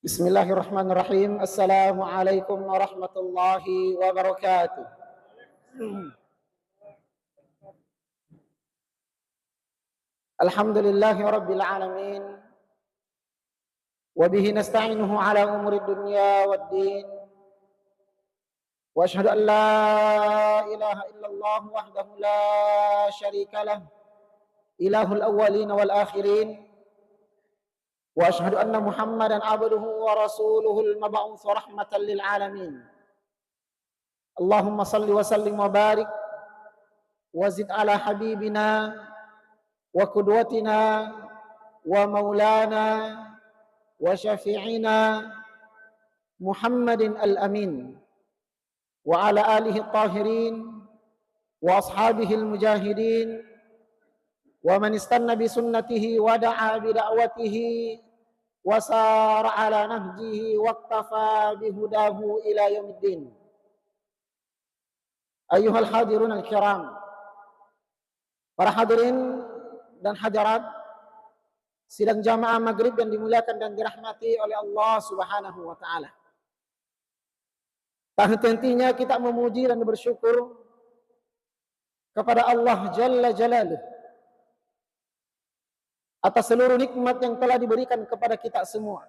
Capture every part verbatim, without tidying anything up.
Bismillahirrahmanirrahim. Assalamualaikum warahmatullahi wabarakatuh. Alhamdulillahi rabbil alamin. Wa bihi nasta'inuhu ala umuri dunya waddin. Wa asyhadu an la ilaha illallah wahdahu la syarika lah, ilahul awwalin wal akhirin. Wa asyhadu anna Muhammadan abduhu wa rasuluhul mab'uts rahmatan lil alamin. Allahumma salli wa sallim wa barik wa zid ala habibina wa qudwatina wa maulana wa syafi'ina Muhammadin al-amin wa ala alihi tahirin wa ashabihil mujahidin wa man istanna bi sunnatihi wa da'a bi da'watihi wa sara ala nahjihi waqtafa bi hudahu ila yaumiddin. Ayyuhal hadirun al-kiram, para hadirin dan hadirat sidang jamaah maghrib yang dimuliakan dan dirahmati oleh Allah Subhanahu wa Ta'ala. Tak henti-hentinya kita memuji dan bersyukur kepada Allah Jalla Jalaluh atas seluruh nikmat yang telah diberikan kepada kita semua.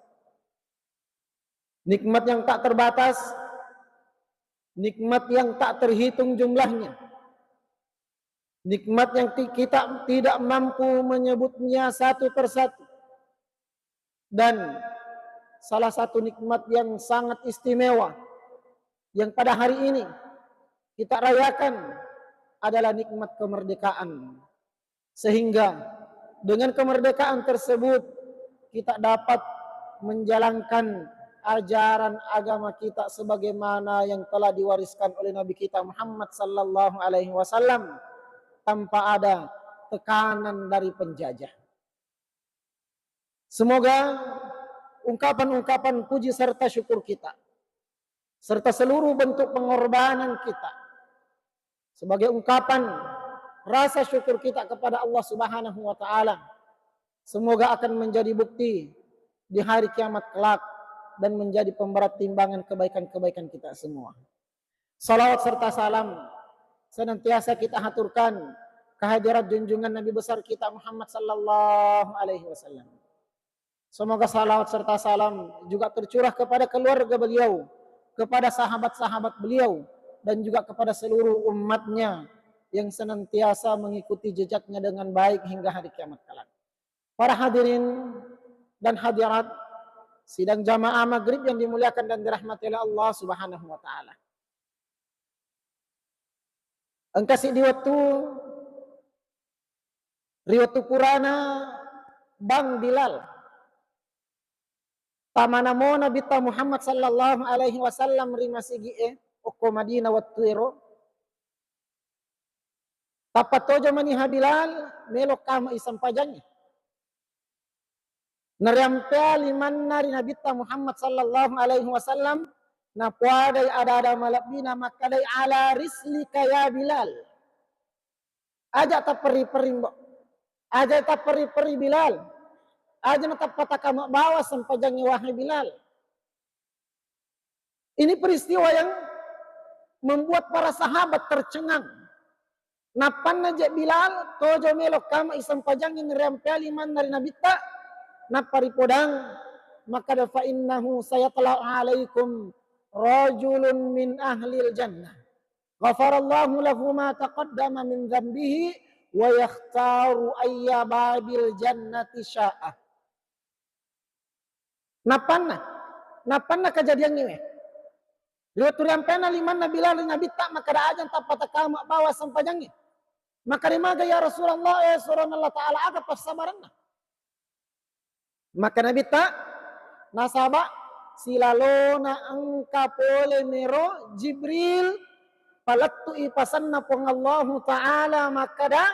Nikmat yang tak terbatas, nikmat yang tak terhitung jumlahnya, nikmat yang ti-, kita tidak mampu menyebutnya satu persatu. Dan salah satu nikmat yang sangat istimewa yang pada hari ini kita rayakan adalah nikmat kemerdekaan. Sehingga dengan kemerdekaan tersebut kita dapat menjalankan ajaran agama kita sebagaimana yang telah diwariskan oleh Nabi kita Muhammad sallallahu alaihi wasallam tanpa ada tekanan dari penjajah. Semoga ungkapan-ungkapan puji serta syukur kita, serta seluruh bentuk pengorbanan kita sebagai ungkapan rasa syukur kita kepada Allah Subhanahu wa Ta'ala, semoga akan menjadi bukti di hari kiamat kelak dan menjadi pemberat timbangan kebaikan-kebaikan kita semua. Salawat serta salam senantiasa kita haturkan kehadirat junjungan Nabi besar kita Muhammad sallallahu alaihi wasallam. Semoga salawat serta salam juga tercurah kepada keluarga beliau, kepada sahabat-sahabat beliau, dan juga kepada seluruh umatnya yang senantiasa mengikuti jejaknya dengan baik hingga hari kiamat kelak. Para hadirin dan hadirat sidang jamaah maghrib yang dimuliakan dan dirahmati oleh Allah Subhanahu wa Ta'ala. Engka siddi wettu, ri wettu purana Bang Bilal, tamanamo Nabitta Muhammad sallallahu alaihi wasallam ri masigi'e okko Madinah wettuero, tappa tojo maniha Bilal melo kama isempajangnge. Nariampea limanna ri Nabitta Muhammad sallallahu alaihi wasallam, napoadai ada-ada malebbina makkedai, "Ala rislika ya Bilal." Aja tapperri-perri, Mbok. Aja tapperri-perri, Bilal. Aja natappa takama bawa sempajangnge, wahai Bilal. Ini peristiwa yang membuat para sahabat tercengang. Nappanna je Bilal, tojo melo kama isempajangnge nariampea limanna ri Nabitta, nappa ripodang, makkeda, "Fa innahu sayatla alaikum rajulun min ahlil jannah. Ghafarallahu lahu ma taqaddama min dzambihi wa yakhtaru ayya babil jannati sya'a." Nappanna, nappanna kejadiangnge we. Ri wettu riampena limanna Bilal ri Nabitta, makkeda, "Aja tappa takama bawa sempajangnge." Makkeda, "Maga ya Rasulullah, eh, surona Allah Ta'ala, aga passabarenna?" Makkeda Nabitta, "Nasaba silalona engka pole mero Jibril, palettu'i pasenna Puang Allahu Ta'ala makkeda,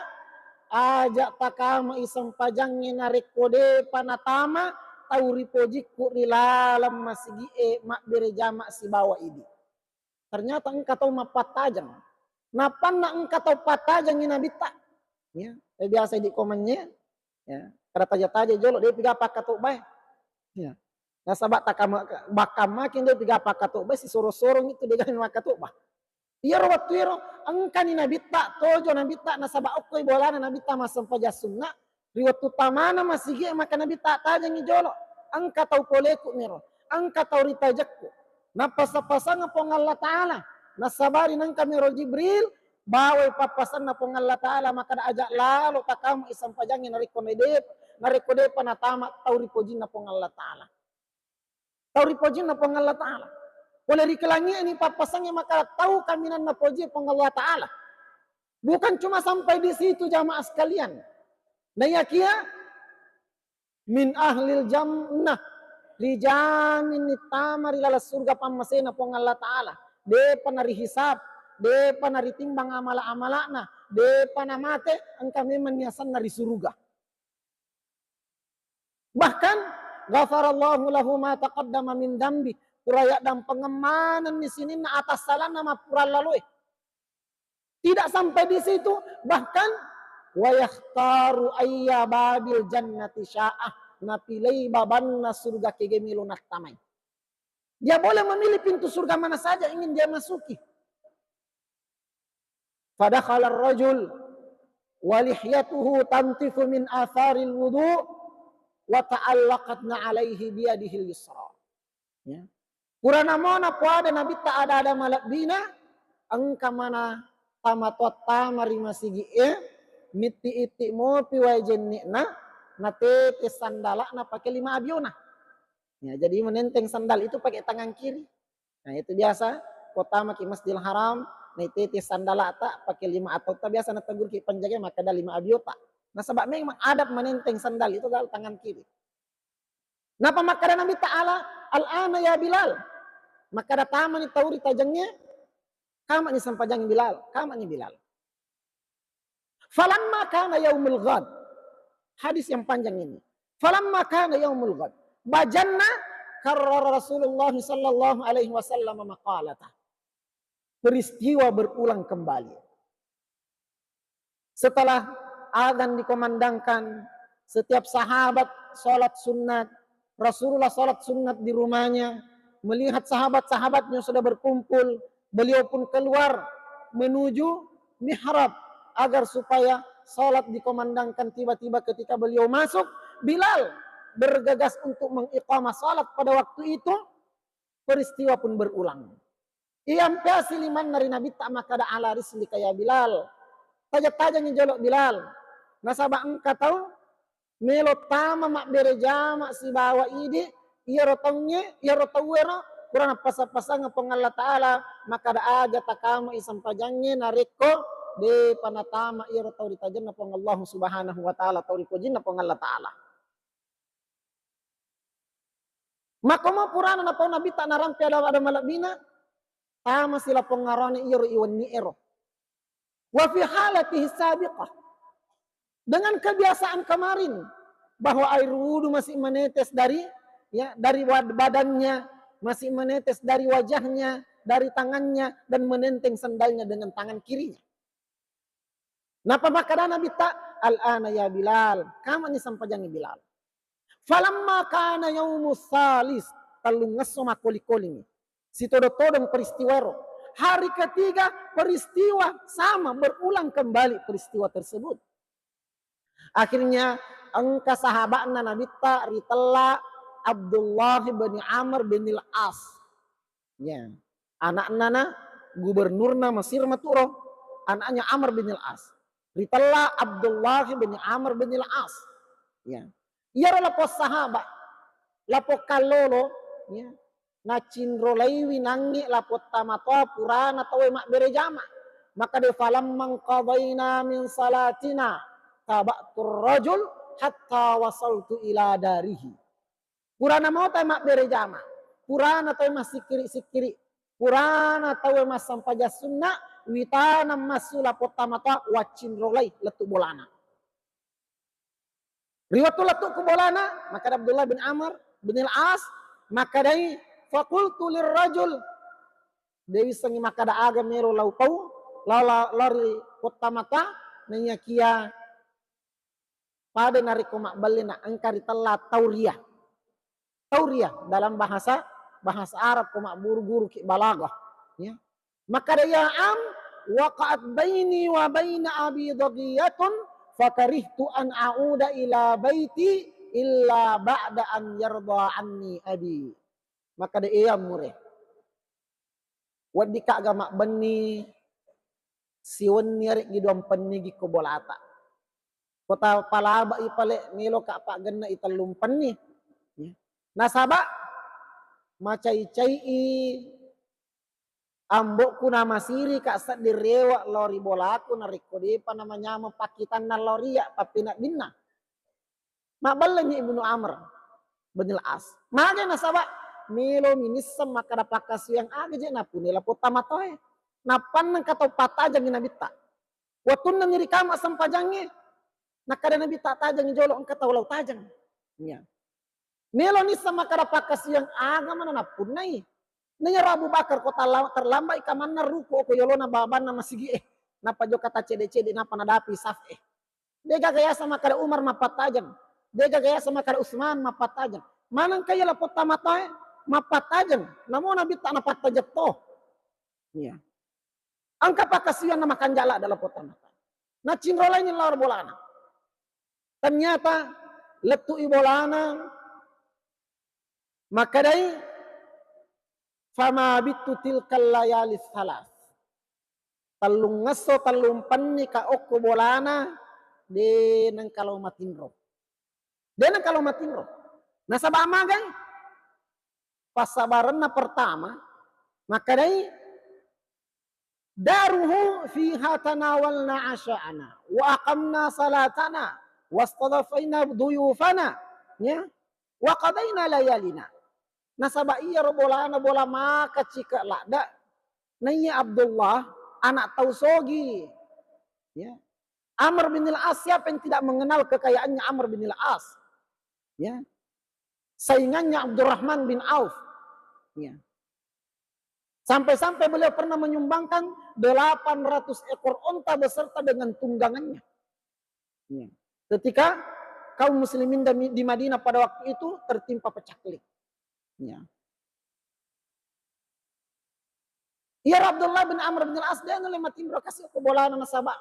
aja takama isempajangnge narekko depa natama tau ripojikku ri laleng masigi'e mabbere jama sibawa idi." Ternyata engka tau mappattajeng. Nappanna engka tau pattajengngi Nabitta. Ya, eh, biasa idi komanye, ya, kada taja-taja jolo, depi ga pakkatobbae. Ya. Nasaba takama-, bakkamma kinde piga pakkatobba, sisoro-sorong itu degaga makkatobba. Iyaro wettu ero engkani nabitta, tojo nabitta, nasaba okkoi bolana nabitta massempajang sunna, ri wettu tamana masigi e maka nabitta tajengi jolo, engka tau poleku miro, engka tau ritajekku. Nappasa-pasang Puang Allah Ta'ala, nasabari nengka miro Jibril, bawai pappasanna Puang Allah Ta'ala, makkada aja lalo takama i sempajangnge narekko nede-, narekko depa natama tau ripojinna Puang Allah Ta'ala. Tau ripojinna Puang Allah Ta'ala. Pole ri kelangi'ni pappasangnge maka tau kaminang napoji Puang Allah Ta'ala. Bukan cuma sampai di situ jamaah sekalian. Naiyakia min ahlil jannah, rijaminni tama ri laleng surga pammasena Puang Allah Ta'ala. Depa narihisab, depa naritimbang amala-amala'na, depa namate, engka memang niasanna ri suruga. Bahkan, ghafarallahu lahu ma taqaddama min dzambi, pura yaddampengeng manenni sininna atassalanna mappura laloe. Tidak sampai di situ, bahkan, wa yakhtaru ayya babil jannati sya'ah, napilei babanna surga kege melo nattamai. Dia boleh memilih pintu surga mana saja ingin dia masuki. Fadakhala ar-rajul wa lihyatuhu tantifu min atharil wudu wa ta'allaqat na'alaihi biyadihil yusra. Ya. Purana mona poada nabitta ada-ada malebbina, engka mana tama toattama ri masigi'e, mitti-itti mopi wae jenne'na, natete sandala'na pake lima abiona. Ya, jadi menenteng sandal itu pakai tangan kiri. Nah, itu biasa, ko tamaki Masjidil Haram, naitete sandalata, pake lima atau ta biasa nategurki penjaga, makkada lima abiota. Nasaba memang adab menenteng sandal itu dalam tangan kiri. Napa makkada Nabi Ta'ala, "Al-ana ya Bilal." Makkada tamani tau ri tajengnge, kamani sempajang Bilal, kamani Bilal. Falamma kana yaumul ghad. Hadis yang panjang ini. Falamma kana yaumul ghad. Bajanna karrara Rasulullah sallallahu alaihi wasallam maqalata. Peristiwa berulang kembali. Setelah azan dikumandangkan, setiap sahabat sholat sunat, Rasulullah sholat sunat di rumahnya, melihat sahabat-sahabatnya sudah berkumpul, beliau pun keluar menuju mihrab agar supaya sholat dikumandangkan. Tiba-tiba ketika beliau masuk, Bilal bergegas untuk mengiqamah sholat pada waktu itu, peristiwa pun berulang. Iyampeasi limanna ri Nabitta makkada, "Ala rislika ya Bilal." Taja-tajangi jolo Bilal. Nasaba engka tau melo tama mabbere jama sibawa idi, iyaro taungnge, iyaro tauwero pura nappasa-pasang Puang Allah Ta'ala makkada, "Aja takamai sempajangnge narekko depa natama iyaro tau ri tajenna Puang Allah Subhanahu wa Ta'ala, tau ripojinna Puang Allah Ta'ala." Makkomo purana napau Nabitta narampe ada-ada malebbina, tama silapongngarone iyaro iwenni ero. Wa fi halatihi sabiqah. Dengan kebiasaan kemarin, bahwa air wudu masih menetes dari, ya, dari wad-, badannya, masih menetes dari wajahnya, dari tangannya, dan menenteng sandalnya dengan tangan kirinya. Napa makkada Nabitta, "Al-ana ya Bilal," kamani sempajangngi Bilal. Falamma kana yaumus salis, tellungngesso makkoli-kolimi. Sitodo-todong peristiwa ero. Hari ketiga peristiwa sama berulang kembali peristiwa tersebut. Akhirnya engka sahabatna Nabitta ritella Abdullah bin Amr bin Al-As. Ya. Anakna na gubernurna Mesir maturo, anaknya Amr bin Al-As. Ritella Abdullah bin Amr bin Al-As. Ya. Iyaro lapong sahaba, lapong kallolo, ya. Nacinrolaiwi nangnge lapong tamatoa purana tauwe mabbere jama. Makkada, "Falamman qadaina min salatina, taba'tur rajul hatta wasaltu ila darihi." Purana mota mabbere jama, purana tauwe massikkiri-sikkiri, purana tauwe massampajang sunna, witana massu lapong tamatoa, waccinrolai lettu bolana. Ri wettu lettu ku bolana, makkada Abdullah bin Amr bin Al-As, makkadai, "Faqultu lirrajul," de wissengngi makkada aga melo lao pau, lao, lao, lao ri lapong tamatoa, naiyakia pada narekko mabballe na engka ritella tau ria. Tauriah dalam bahasa, bahasa Arab ko mabburu guru ki balaghah. Ya. Makkeda, "Ya am, waqa'at baini wa baina abi dhaghiyatun, fakarihtu an a'uda ila baiti illa ba'da an yarda anni abi." Makkeda, "E ammure, weddikka ga mabbenni siwenni areggi duampennigi ko bolata. Ko tapalabai pale meloka paggenna i tellumpenni." Ya. Nasaba macai-cai i ambokku namasirika sedding rewe lao ri bolaku narekko depa namanyameng pakkitanna lao ri iya pappeneddinna. Mabbellengngi Ibnu Amr bin Al-As. Magai nasaba melo minisseng makkeda pakkasiwiang aga je napunai lapong tomatoae. Nappanna engka tau pattajengngi nabitta. Wettunna ni ri kama sempajangnge, nakkeda nabitta, "Tajengngi jolo, engka tau lao tajeng." Ya. Melo nisseng makkeda pakkasiwiang aga mana nappunnai. Naiya Abu Bakar ko tala-, terlambat i kamanna ruku ko yolona babanna masigi e. Nappa jokka taccede-cede nappa nadapi saf e. Degaga yaseng makkeda Umar mappattajeng. Degaga yaseng makkeda Utsman mappattajeng. Manengka iya lapong tomatoae mappattajeng. Namo nabitta napattajeng to. Iya. Engka pakkasiwianna makanja ladde lapong tomatoae. Nacinrolaini lao ri bolana. Ternyata lettu'i bolana, makkedai, "Fama bittu tilkal layali tsalas." Tellungngesso tellumpennika okko bolana, de nengka lao matinro. De nengka lao matinro. Nasaba magai? Passabarenna pertama, makkedai, "Daruhu fiha tanawalna asya'ana, wa aqamna salatana, wastadhafaina duyufana, ya, wa qadaina layalina." Nasaba iyaro bolana bola maka cike ladde. Naiya Abdullah, anak tau sogi. Ya. Amr bin Al-As, siapa yang tidak mengenal kekayaannya Amr bin Al-As? Ya. Saingannya Abdurrahman bin Auf. Ya. Sampai-sampai beliau pernah menyumbangkan delapan ratus ekor onta beserta dengan tunggangannya. Ya. Ketika kaum muslimin di, di Madinah pada waktu itu tertimpa pecaklik. Ya. Iyaro Abdullah bin Amr bin Al-As de nulle matinro kasi ko bolana nasaba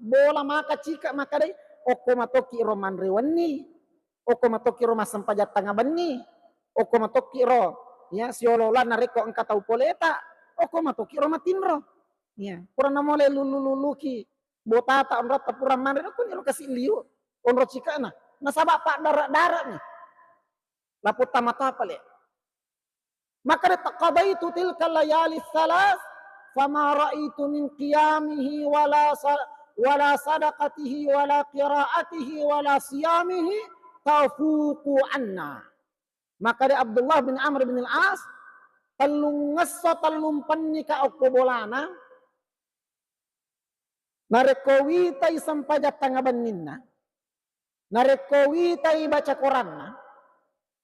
bola maka cike makkedai, okko matoki ro manre wenni, okko matoki ro massempajang tengnga benni, okko matoki ro, ya, siolo-oloan narekko engka tau poleta, okko matoki ro matinro. Ya, purana mole lulu-luluki botata onrotta pura manre, okko niro kasi liu onro cikena. Nasaba paddare-dareni. Lapong tomatoa pale. Makkeda, "Qadaitu tilka layali tsalas, fama raitu min qiyamihi wala sa-, wala sadaqatihi wala qiraatihi wala siyamihi tafuqu anna." Makkeda Abdullah bin Amr bin Al-As, "Tellungngesso tellumpennika okko bolana, narekko witai sempajang tengnga benninna, narekko witai baca koranna,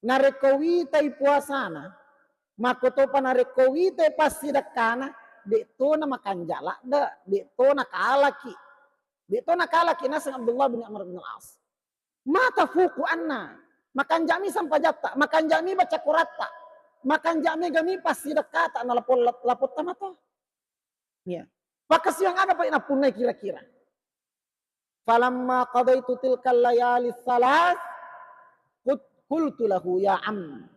narekko witai puasana, makkotopa narekko witai passidekkana, de'tona makanja ladde, de'tona kalaki." De'tona kalaki naseng Abdullah bin Amr bin Al-As. "Ma tafuqu anna." Makanja'mi sempajatta, makanja'mi baca koratta, makanja'mi gami passidekkata na lapong, lapong tomatoa. Ya. Pakkasiwiang aga pale nappunnai kira-kira? "Falamma qadaitu tilkal layali tsalas, qut-, qultu lahu, ya am,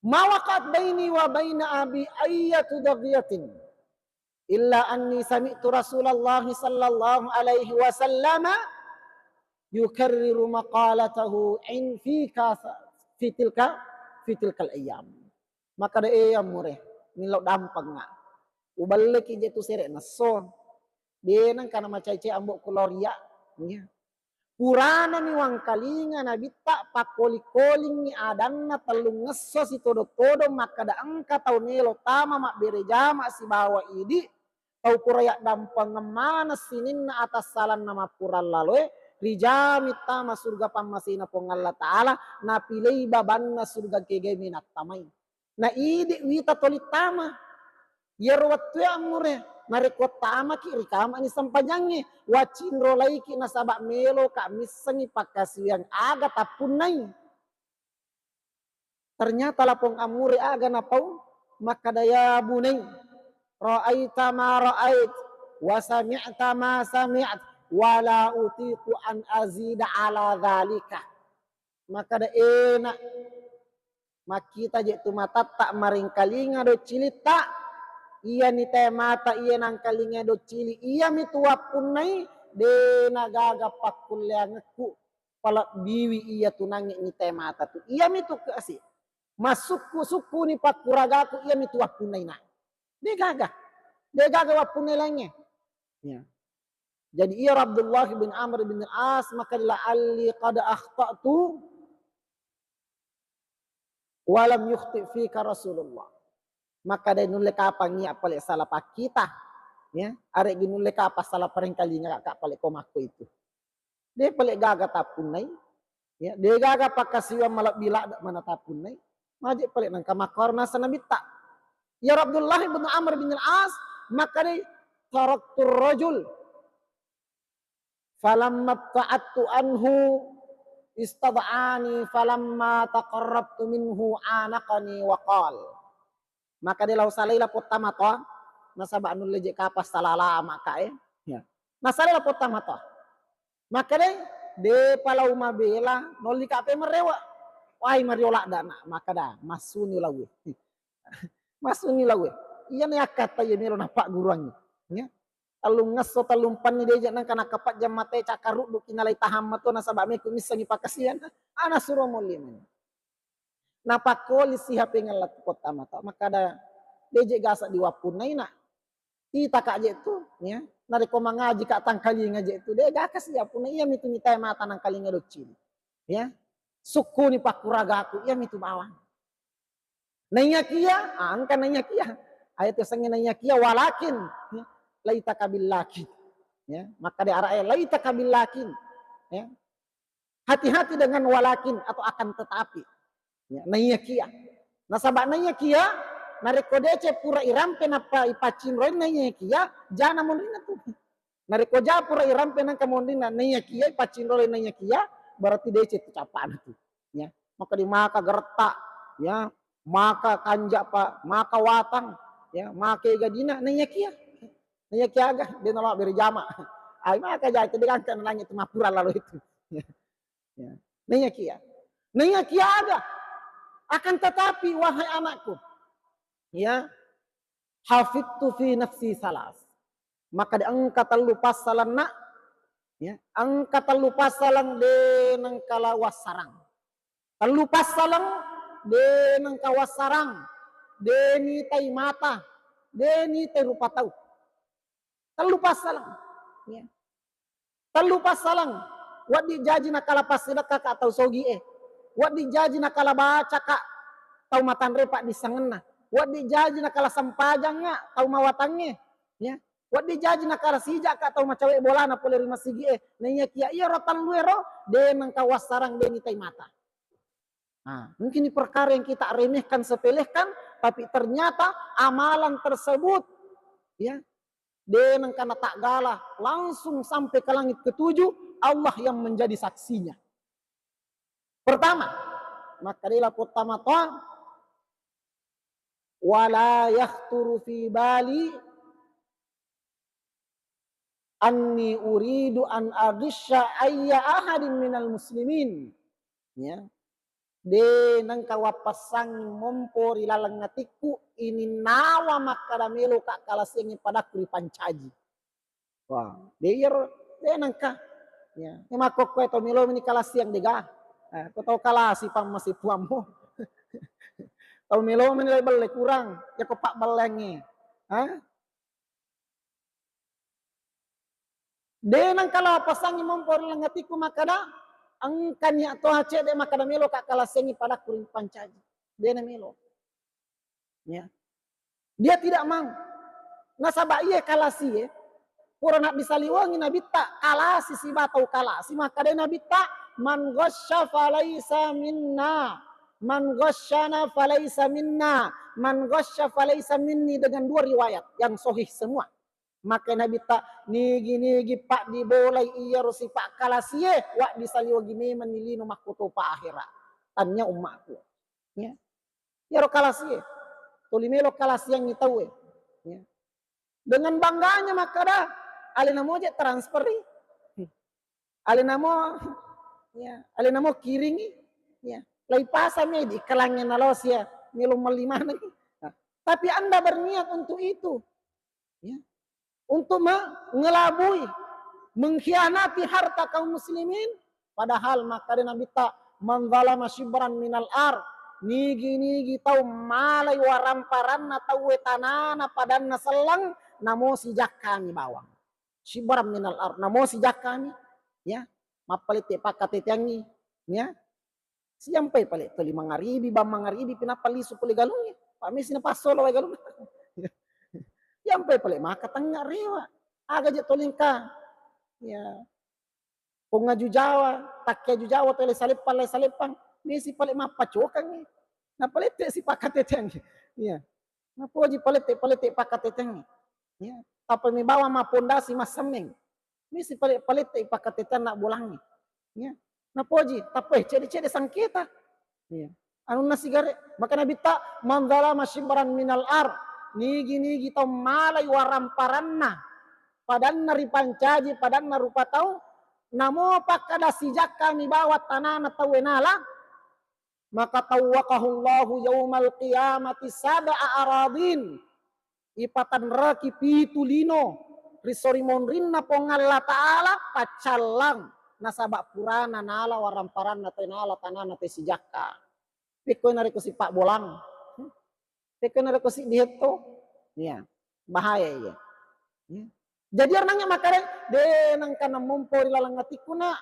ma waqa'at baini wa baina abi ayyatu daghiyatin, illa anni sami'tu Rasulullah sallallahu alaihi wasallam yukarriru maqalatahu in fi kasa-, fi tilka, fi tilkal ayyam." Makkeda, "E ammure, millau dampengnga. Ubelleki je tu sere nesso. De nengka namacai-cai ambokku lao ri iya." Iya. Puranami wangkalinga nabitta pakkoli-kolingngi adanna tellungngesso sitodo-todo makkeda engka tau melo tama mabbere jama sibawa idi, tau pura yaddampengeng maneng sininna atassalanna mappurang laloe, rijami tama surga pammasena Puang Allah Ta'ala, napilei babanna surga kegae menattamai. Na idi wita toli tama. Iyaro wettue ammure, narekko tamaki ri kamani sempajangnge, wacinrolaiki nasaba meloka missengngi pakkasiwiang aga tappunnai. Ternyata lapong amure aga napau, makkada, "Ya bunai, ra'aita ma ra'ait, wa sami'ta ma sami'at, wa la utiqu an azida ala dzalika." Makkada, "Enak, makkita je tu matatta, maringkalinga doccilitta, iyani te mata iya nangkalinga doccili, iyami tu wappunnai, de nagaga pakkulleangekku palebbiwi iya tu nangnge ni te mata tu. Iyami tu kasi. Massukku-sukkuni pakkuragaku, iyami tu wappunnaina." De gaga. De gaga wappunnai laingnge. Ya. Jadi iya Abdullah bin Amr bin Al-As, maka, "La'alli qad akhta'tu wa lam yukhti fika Rasulullah." Maka de nulle kapang iya pale salah pakkita. Ya, aregi nulle kapang salah parengkalinga ka pale ko makko itu. De pale gaga tappunnai. Ya, de gaga pakkasiwiang malebbi ladde mana tappunnai. Maje pale nangka makkoro nasa nabitta. Ya Abdullah bin Amr bin Al-As, maka de, "Taraktur rajul falamma ta'attu anhu istad'ani falamma taqarrabtu minhu anaqani wa qal." Maka de lao salai lapotta matoa, nasaba nulle je kapang salala maka e. Ya. Nasalai lapotta matoa. Maka de, de palau mabela, nolli ka pe merewa. Wai mario ladda na, maka da, massuni lawe. Massuni lawe. Iya ne akkatta iya melo napagguruangngi. Ya. Tellung ngesso, tellung panni de je nangka nakapajjang mate cakkaruddu kinalai tahang mato nasaba meku missengi pakasian. Ana suro molli mani. Napakkoli sihapengeng lettu potta matoa, makkada, "De je gasa diwappunnaina. Tita ka je tu, ya. Narekko mangaji ka tangkalinga je tu, de gaka siappunna, iyami tu mitae mata nangkalinga doccili. Ya. Sukkuni pakkuragaku, iyami tu bawang." Naiyakia, ah, engka naiyakia. Ayat yasengnge naiyakia, walakin, ya, laitaka billakin. Ya, makkada ara'e, laitaka billakin. Ya. Hati-hati dengan walakin atau akan tetapi. Ya, naiyakia. Nasaba naiyakia, narekko deceng pura irampe nappa ipaccinroi naiyakia, jana monrinna tu. Narekko ja pura irampe nangka monrinna naiyakia, ipaccinroi naiyakia, berarti deceng tu capana tu. Ya, maka dimaka geretta, ya, maka kanja pa, maka watang, ya, maka gadina naiyakia. Naiyakia aga, de nalo beri jama. Ai maka jai tu de gangka nangi tu mapura lalo itu. Ya. Naiyakia. Naiyakia aga. Akan tetapi, wahai anakku, ya, hafidtu fi nafsi salas. Maka de engka tellu passalang, nak. Ya, engka tellu passalang de nengkala wassarang. Tellu passalang de nengka wassarang, de nitai mata, de nitai rupa tau. Tellu passalang. Ya. Tellu passalang, wedding jaji nakala passidekka ka tau sogi e, wedding jaji nakala baca ka tau matanre paddissengenna, wedding jaji nakala sempajang ka tau mawatangnge, ya, wedding jaji nakala sija ka tau macawe bolana pole ri masigi e. Naiyakia iyaro tellu ero de nengka wassarang, de nitai mata. Nah, mungkin ini perkara yang kita remehkan, sepelekan, tapi ternyata amalan tersebut, ya, de nengka nataggala, langsung sampai ke langit ketujuh, Allah yang menjadi saksinya. Pertama, maka de lapotta matoa, wala yakhturu fi bali anni uridu an aghishsha ayya ahadin minal muslimin. Ya. De nengka wappassangi mompo ri laleng atikku, ininnawa makkada melo ka kalasiangngi padakku ripancaji. Wah, de iyaro, de nengka. Ya, e makkokkoe tau melo meni kalasiang dega. Eh, ko tau kalasi pammase puammu. Tau melo meni lai belle kurang, ya ko pabbelleangnge. Ha? De nengka lao passangi mompo ri laleng atikku makkada, engka nia toha cedde makkada melo ka kalasiangngi padakku ripancaji. De na melo. Ya. Dia tidak mau. Nasaba iye kalasi e, pura naddisaliwengi nabitta kalasi siba tau kalasi, makkada nabitta, "Man ghasyya falaisa minna, man ghasyana falaisa minna, man ghasyya falaisa minni," dengan dua riwayat yang sahih semua. Maka nabitta, "Nigi-nigi paddibolai iyaro sipa kalasie, waddisaliwengi memenni lino makkutopa ahera. Tania ummaku." Ya. Iyaro kalasie. Tuli melo kalasiangngi tauwe. Ya. Dengan bangganya makkada, alena moje transferi. Alena mo, ya, alena mo kiringi, ya. Lai pasang mi di kelangnge nalosia, melo melli maneng. Nah, tapi Anda berniat untuk itu. Ya. Untuk mengelabui, mengkhianati harta kaum muslimin, padahal makkada Nabitta, "Man zalama shibran minal ar," nigi-nigi tau malai waramparanna tauwe tanana padanna selleng, namo sijakkami bawang. Shibran minal ar, namo sijakkami, ya, mappalette pakkateteangngi, ya. Siampai pale toli mangaribi, bang mangaribi pinappa lisu pole galungnge. Pak mesi na passolo wae galung. Siampai pale maka tengnga rewa. Aga je toli engka. Ya. Pong aju Jawa, takke aju Jawa tole saleppang, lai saleppang. Mesi pale mappacokangnge. Na palette si pakkateteangnge. Iya. Napoji palette, palette pakkateteangnge. Ya. Tappa mi bawang mappondasi massemmeng. Misi pale-, palette ipakkateteanna bolangnge. Ya. Napoji, tappa, eh, cede-cede sangketa. Ya. Anunna sigare, maka Nabitta, "Man zalama shibran minal ar," nigi-nigi tau malai waramparanna, padanna ripancaji, padanna rupa tau, namo pakkada sijakkami bawang tanana tauwe nala, maka tawwaqahullahu yaumal qiyamati sab'a aradin. Ipatanraki pitu lino ri sori monrinna Puang Allah Ta'ala paccallang, nasaba purana nala waramparanna te, nala tanana te sijakka. Pekko narekko sipabbolang. Pekko narekko siddi hetto. Iya, bahaya iya. Iya. Jadi arnangnge makkada, de nengka namompo ri laleng atikku, Nak.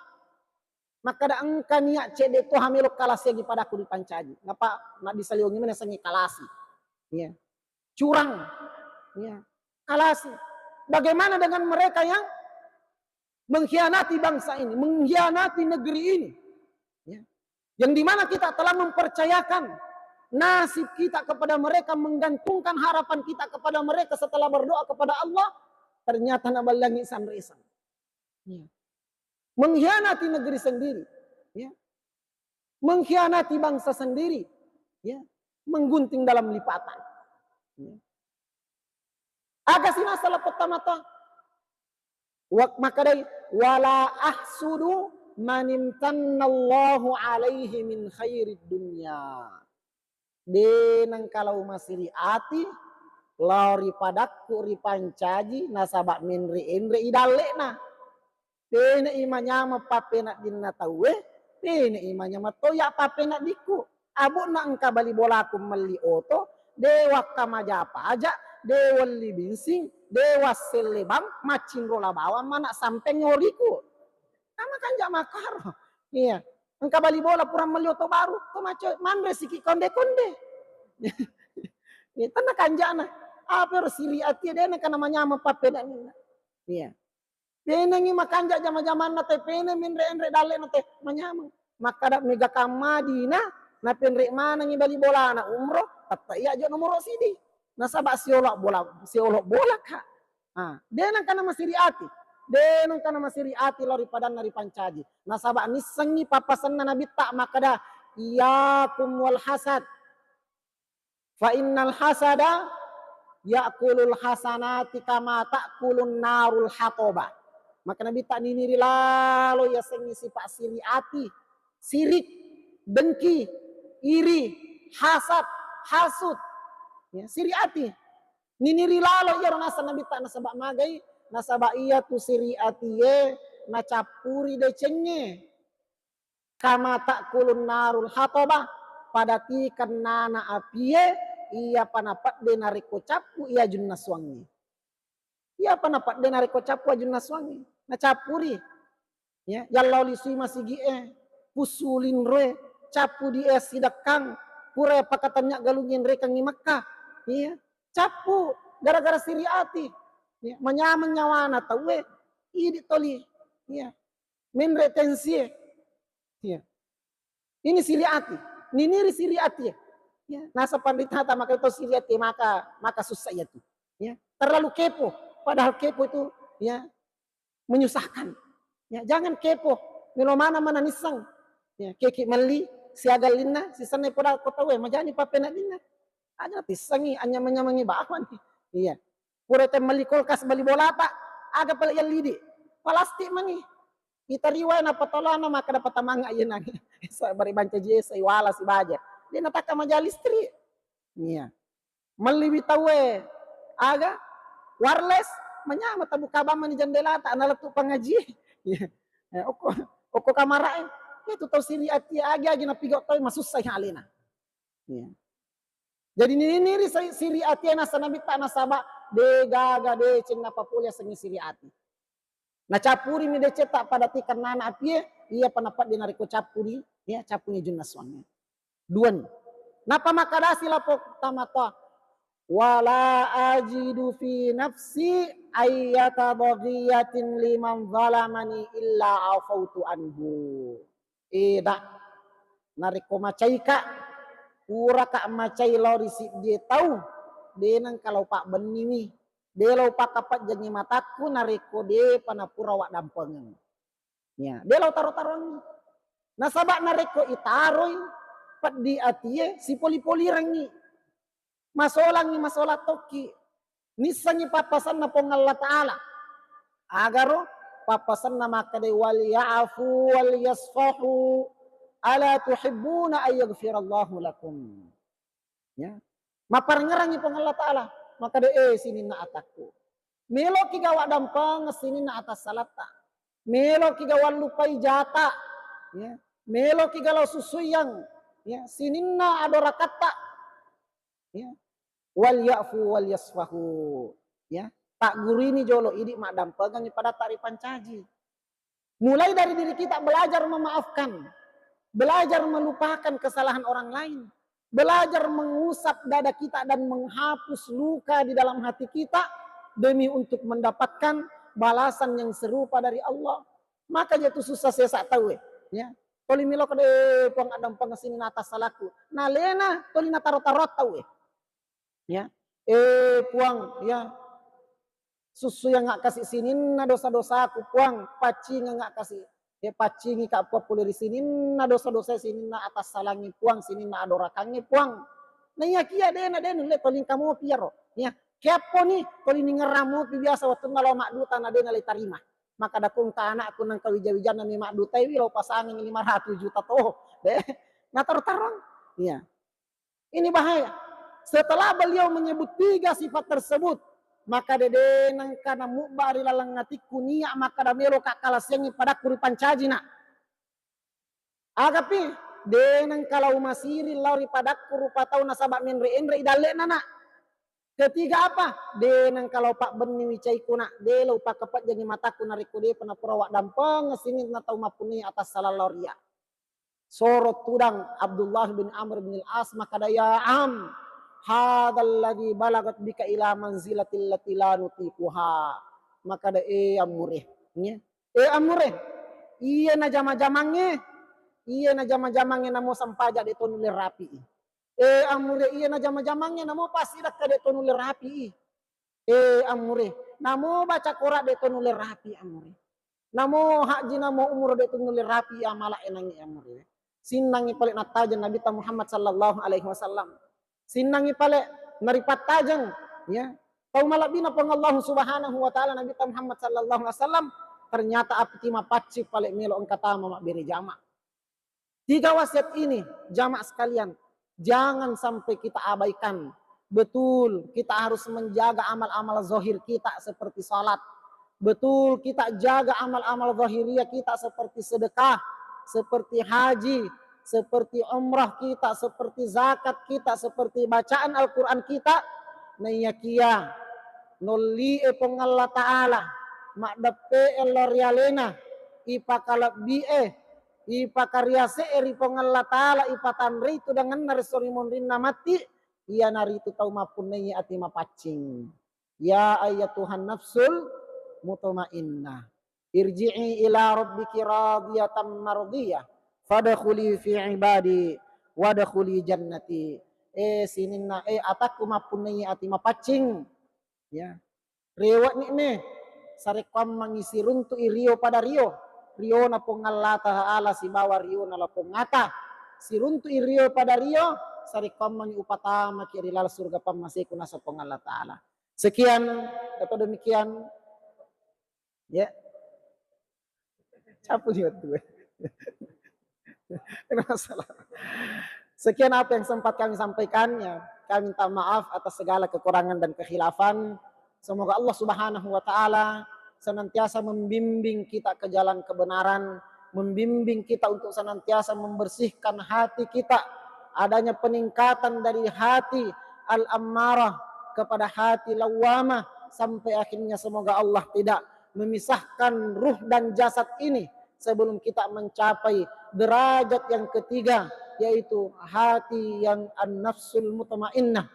Makkada engka niat cedde to hamelo kalasiangi padaku dipancaji. Napa na disaliwangi mana sangi kalasi. Iya. Curang. Iya. Kalasi. Bagaimana dengan mereka yang mengkhianati bangsa ini, mengkhianati negeri ini? Ya. Yang dimana kita telah mempercayakan nasib kita kepada mereka, menggantungkan harapan kita kepada mereka setelah berdoa kepada Allah, ternyata naballangi sanresan. Ya. Mengkhianati negeri sendiri, ya. Mengkhianati bangsa sendiri, ya. Menggunting dalam lipatan. Ya. Aga si masalah pertama to? Wa-, makkedai, "Wala ahsudu man imtannallahu alaihi min khairid dunya." De nengka lao masiri ati lao ri padakku ripancaji nasaba menre-enre i dalle'na. Pene'i manyameng pappeneddinna tauwe, pene'i manyameng to ya pappeneddikku. Abu'na engka bali bolaku melli oto, de wakkamaja paja, de welli binsing, de wasselle bang, maccinrola bawang mana sampeng ngoriku. Kama kanja makkaro. Iya. Engka bali bola pura melli oto baru, to maco manre siki konde-konde. Iya, tenna kanjana. Apa ero siri ati de nengka namanyameng pappeneddinna. Iya. Penengngi makanja jama-jamanna te, peneng menre-enre dalle'na te, manyameng. Makkada mega kammadina, napenre manengngi bali bolana umroh, tette iya jo nomoro sidi. Nasaba siolo bola, siolo bola ka. Ah, de nengka namasiri ati. De nengka namasiri ati lao ri padanna ripancaji. Nasaba nissengngi pappasenna Nabitta makkada, "Iyyakum wal hasad. Fa innal hasada ya'kulul hasanati kama ta'kulun narul hatoba." Maka Nabitta niniri lalo yasengnge sipa siri ati, sirik, dengki, iri, hasad, hasud. Ya, siri ati. Niniri lalo iyaro naseng Nabitta nasaba magai, nasaba iyatu siri atie nacappuri decengnge. Kama ta'kulun narul hatoba, pada tikennana apie, iyapa napedde narekko cappu iya ajunna suangnge. Iyapa napedde narekko cappu ajunna suangnge. Nacappuri. Ya, yallau lisui masigi'e, pussu linroe, cappu di es sidekkang, pura pakatannya galung yenrekangngi Mekka. Iya, cappu gara-gara siri ati. Ya, manyameng nyawana tauwe, idi toli. Iya. Menre tensie. Iya. Ini siri ati. Niniri siri ati. Ya. Nasa panritata maka itu siri ati maka, maka susah iya tu. Ya. Terlalu kepo. Padahal kepo itu, ya, menyusahkan. Ya, jangan kepo. Melo mana-mana nisseng. Ya, keki melli, siagallinna, sisenna poda ko tauwe, majani pappeneddinna. Aja natissengi, anyameng-nyamengi bawang. Iya. Pura te melli kulkas, beli bolata, aga pale yallidi. Plastik mani. Itariwai napatolana maka dapat tamang ayenang. Sa bari bancaji e, saiwala sibaja. De natakka maja listrik. Iya. Melliwi tauwe aga wireless, manyama tabuka bang mani jendelata, nalettu pangaji. Iya. Eh, okko, okko kamara e. Itu tau siri ati agi-agi napigo tau masussa alena. Iya. Jadi nini-niri sai siri ati e nasa nabitta nasaba de gaga deceng napapole sengi siri ati. Nacappurimi decetta pada tikennana apie, iya pa napadde narekko cappuri, ya, cappuni junna suangnge. Duani. Napa makadasi lapo tamatoa, "Wala ajidu fi nafsi ayyata baghiyatin liman zalamani illa afautu anhu." Eda, narekko macaika, puraka macai lao ri siddie tau, de nengka lao pabbenniwi, de lao pakapejjengi matakku narekko depa napura waddampengeng. Ya, de lao taro-taroangngi. Nasaba narekko itaroi peddi atie, sipoli-polirengngi. Masolangngi masolang tokki. Nissengngi pappasenna Puang Allah Ta'ala. Agaro pappasenna makkeda, "Wal ya'fu wal yasfahu, ala tuhibbuna ay yaghfirallahu lakum." Ya. Mapparengngerangngi Puang Allah Ta'ala. Makkeda, "Eh, sininna atakku. Meloki gawa dampeng sininna atassalatta. Meloki gawa lupai jata. Ya. Meloki galau susuyang. Ya. Sininna adorakatta." Ya. Wal ya'fu wal yasfahu. Ya. Taggurini jolo idi maddampengengngi padatta ripancaji. Mulai dari diri kita belajar memaafkan, belajar melupakan kesalahan orang lain, belajar mengusap dada kita dan menghapus luka di dalam hati kita demi untuk mendapatkan balasan yang serupa dari Allah. Maka jatu susah sesa tauwe, ya. Toli miloko de Puang addampeng sininna atassalaku. Nalena toli nataro-taro tauwe. Ya. Eh, Puang, ya. Sussuyanga kasi sininna dosa-dosaku, Puang. Paccingenga kasi. Ya, paccingi ka Puang pole ri sininna dosa-dosa, sininna atassalangi, Puang, sininna adorakangi, Puang. Naiyakia dena, de nulle tolingka mopi iyaro. Ya. Keapponi toli ningerang mopi biasa wettunna lao madduta na dena le tarima. Makkeda ko engka anakku nengka wija-wijanna mi maddutaiwi lao pasangengi lima ratus juta to. De. Nataro-tarong. Iya. Ini bahaya. Setelah beliau menyebut tiga sifat tersebut, maka dede nengka namubba ri laleng atikku niat makkeda melo ka kalasiangi padakku ripancajina. Agapi, de nengka lao masiri lao ri padakku rupa tau nasaba menre-enre i dalle'na, Nak. Ketiga apa? De nengka lao pabbenni wicaiku, Nak. De lao pakapejjangi matakku narekko depa napura waddampeng sininna tau mappunnai atassala lao ria. Soro tudang Abdullah bin Amr bin Al-As makkeda, "Ya am, hadzal ladzi balagat bika ila manzilatil lati la nutiquha." Makkeda, "Eh, ammure." Nya. "Eh, ammure, iya najama-jamangnge, iya najama-jamangnge namo sampaja de to nulle rapi'i. Eh, ammure, iya najama-jamangnge namo passidakka de to nulle rapi'i." Eh, ammure. Namo baca Quran de to nulle rapi, ammure. Namo haji, namo umroh de to nulle rapi amala enangi, ammure. Sinnangi pale nattajeng Nabitta Muhammad sallallahu alaihi wasallam. Sinnangi pale naripattajeng, ya. Tau malebbina Puang Allah Subhanahu wa Ta'ala Nabitta Muhammad sallallahu alaihi wasallam, ternyata api mapaccing pale melo engka tama mabbere jama. Tiga wasiat ini, jamaah sekalian, jangan sampai kita abaikan. Betul, kita harus menjaga amal-amal zahir kita seperti salat. Betul, kita jaga amal-amal zahiriyah kita seperti sedekah, seperti haji, seperti umrah kita, seperti zakat kita, seperti bacaan Al-Quran kita. Naiyakia nollie Puang Allah Ta'ala, maddeppe'e lao ri alena, ipakalebbi'e, ipakariase'e ri Puang Allah Ta'ala, ipatanrei tudangenna ri sori monrinna matti, iyanaritu tau mappunnai ati mapaccing. Ya ayyatuhan nafsul mutmainnah, irji'i ila rabbiki radiyatan mardiyah, fadkhuli fi ibadi, wadkhuli jannati. Eh, sininna, eh, atakku mappunnai ati mapaccing. Ya. Rewe'ni ne, sarekkoammengngi siruntu'i rio pada rio, riona Puang Allah Ta'ala sibawa riona La Puang Ata. siruntu irio pada rio, sarekkoammengngi upatamaki ri laleng surga pammaseku naseng Puang Allah Ta'ala. Sekian, atau demikian, ya. Capu di waktu. Masalah. Sekian apa yang sempat kami sampaikan, ya. Kami minta maaf atas segala kekurangan dan kekhilafan. Semoga Allah Subhanahu wa Ta'ala senantiasa membimbing kita ke jalan kebenaran, membimbing kita untuk senantiasa membersihkan hati kita, adanya peningkatan dari hati al-ammarah kepada hati lawwamah, sampai akhirnya semoga Allah tidak memisahkan ruh dan jasad ini sebelum kita mencapai derajat yang ketiga, yaitu hati yang an-nafsul mutmainnah.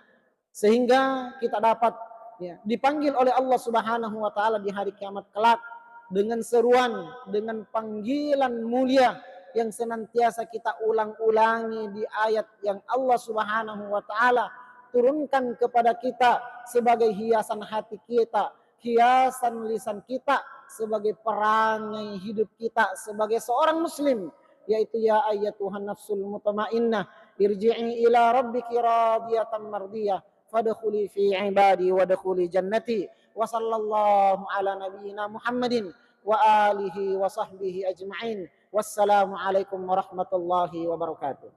Sehingga kita dapat, ya, dipanggil oleh Allah Subhanahu wa Ta'ala di hari kiamat kelak dengan seruan, dengan panggilan mulia yang senantiasa kita ulang-ulangi di ayat yang Allah Subhanahu wa Ta'ala turunkan kepada kita sebagai hiasan hati kita, hiasan lisan kita, sebagai perangai hidup kita sebagai seorang muslim, yaitu, "Ya ayyatuhan nafsul mutmainnah, irji'i ila rabbiki radiyatan mardiyah, fadkhuli fi ibadi wadkhuli jannati." Wa sallallahu ala nabiyyina Muhammadin wa alihi wa sahbihi ajma'in. Wassalamualaikum warahmatullahi wabarakatuh.